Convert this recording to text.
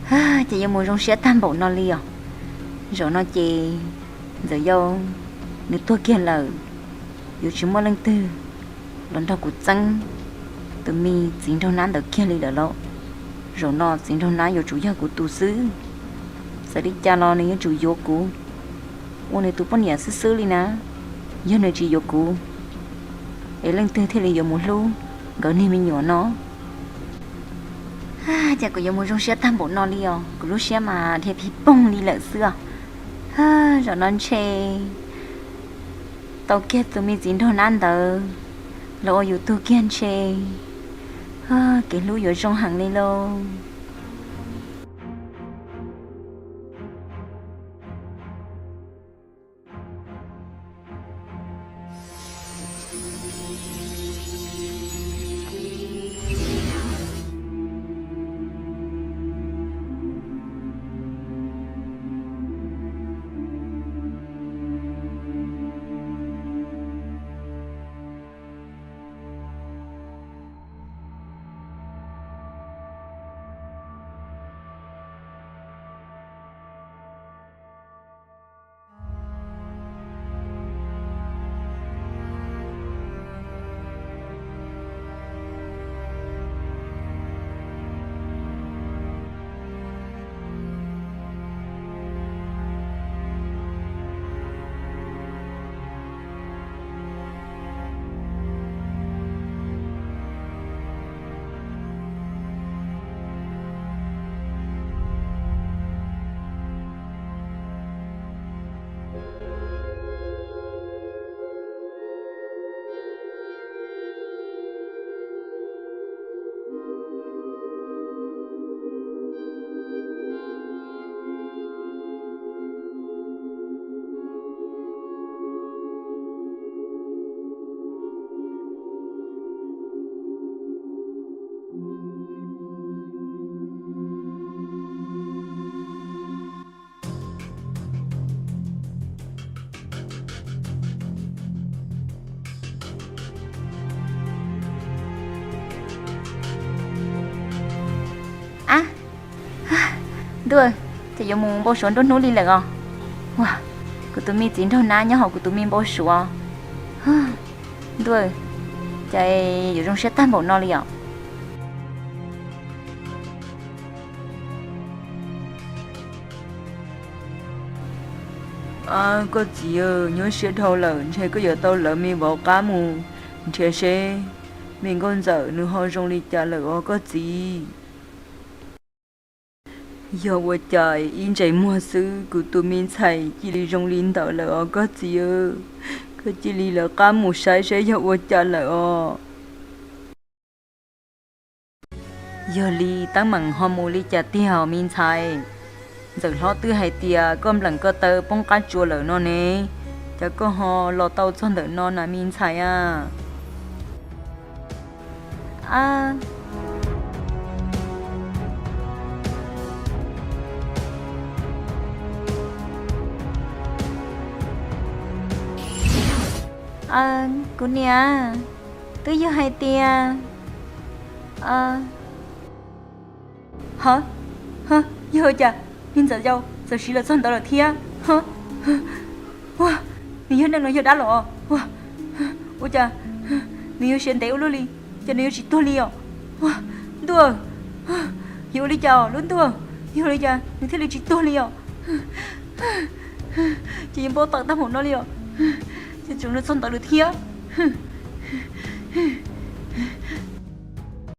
Ces yuav mus zoo siab tag npaum no li os. Zaum no ces Ntxawm Yau nws tuag kiag lawm, yuav tsis muaj leej twg los nrog kuv txeeb tus me txiv nraug nab ntawd kiag li lawm lauj. Zaum no txiv nraug nab yuav tsum yog kuv tus xwb. Txawm li cas los nws yuav tsum yuav kuv ua nws tus poj niam xwb xwb li na. Yog nws tsis yuav kuv, es leej twg thiaj li yuav mus hlub nkawd niag me nyuam no? Ces kuv yuav mus zoo siab tag npaum no li os, kuv lub siab mas dhia phim poog li lawm xwb os. Zaum no ntshe tau kiag tus me txiv nraug nab ntawd los ua yus tug kiag ntshe kev hlub yuav zoo heev li lauj. Ab, ntuj, ces yuav mus npau suav nruab hnub li lawm os. Ua, kuv tus me txiv nraug nab nyob hauv kuv tus me npau suav. Ntuj, ces yuav zoo siab tag npaum no li os. Koj txiv, nyuaj siab dhau lawm, ntshe koj yuav tau lawv me vauv qab mus nrhiav seb me nkauj ntxawm nws ho zoo li cas lawm os koj txiv. Yog ua cas ib ntsais muag xwb kuv tus me ntxhais cia li zoo li ntawd lawm os koj txiv. Koj cia li lawv qab mus saib seb yog ua cas lawm os. Yog li teeb meem ho mus li cas tiag os me ntxhais? Ntxawm hlob twb hais tias koj npleem koj taw poob qab tsua lawm no ne, cas koj ho los tau txog ntawm no na me ntxhais a? Kuv niam, twb yog hais tias, ha, yog ua cas niag ntxawm yau txawm siv los txog ntawd lawm thiab? Ua, nws yog neeg los yog dab los? Ua, ua cas nws yuav siav ntev ua luaj li, cas nws yuav tsis tuag li os? Ua, ntuj, yog ua li cas lub ntuj, yog ua li cas nws thiaj li tsis tuag li os? Ces yuav npau taws tag npaum no li os, ces tseem los txog ntawd lawm thiab.